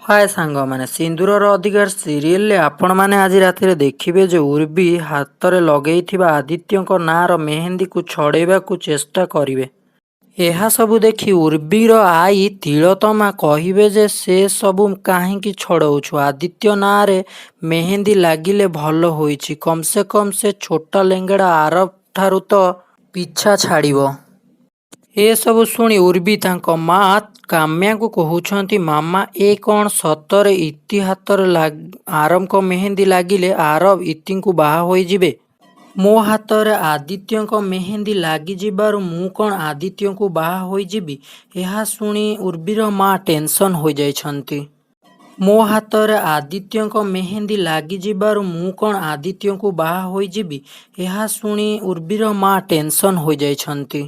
ହାଏ ସାଙ୍ଗମାନେ, ସିନ୍ଦୁରର ଅଧିକାର ସିରିଏଲରେ ଆପଣମାନେ ଆଜି ରାତିରେ ଦେଖିବେ ଯେ ଉର୍ବୀ ହାତରେ ଲଗେଇଥିବା ଆଦିତ୍ୟଙ୍କ ନାଁର ମେହେନ୍ଦୀକୁ ଛଡ଼େଇବାକୁ ଚେଷ୍ଟା କରିବେ। ଏହା ସବୁ ଦେଖି ଉର୍ବୀର ଆଈ ତିଳୋତ୍ତମା କହିବେ ଯେ ସେ ସବୁ କାହିଁକି ଛଡ଼ଉଛୁ, ଆଦିତ୍ୟ ନାଁରେ ମେହେନ୍ଦୀ ଲାଗିଲେ ଭଲ ହୋଇଛି, କମ୍ ସେ କମ୍ ସେ ଛୋଟା ଲେଙ୍ଗେଡ଼ା ଆରବ ଠାରୁ ତ ପିଛା ଛାଡ଼ିବ। ଏସବୁ ଶୁଣି ଉର୍ବୀ ତାଙ୍କ ମା' କାମ୍ୟାଙ୍କୁ କହୁଛନ୍ତି, ମାମା, ଏ କ'ଣ ସତରେ ଇତି ହାତରେ ଆରବଙ୍କ ମେହେନ୍ଦୀ ଲାଗିଲେ ଆରବ ଇତିଙ୍କୁ ବାହା ହୋଇଯିବେ? ମୋ ହାତରେ ଆଦିତ୍ୟଙ୍କ ମେହେନ୍ଦୀ ଲାଗିଯିବାରୁ ମୁଁ କ'ଣ ଆଦିତ୍ୟଙ୍କୁ ବାହା ହୋଇଯିବି? ଏହା ଶୁଣି ଉର୍ବୀର ମା' ଟେନସନ୍ ହୋଇଯାଇଛନ୍ତି। ମୋ ହାତରେ ଆଦିତ୍ୟଙ୍କ ମେହେନ୍ଦୀ ଲାଗିଯିବାରୁ ମୁଁ କ'ଣ ଆଦିତ୍ୟଙ୍କୁ ବାହା ହୋଇଯିବି? ଏହା ଶୁଣି ଉର୍ବୀର ମା' ଟେନସନ୍ ହୋଇଯାଇଛନ୍ତି।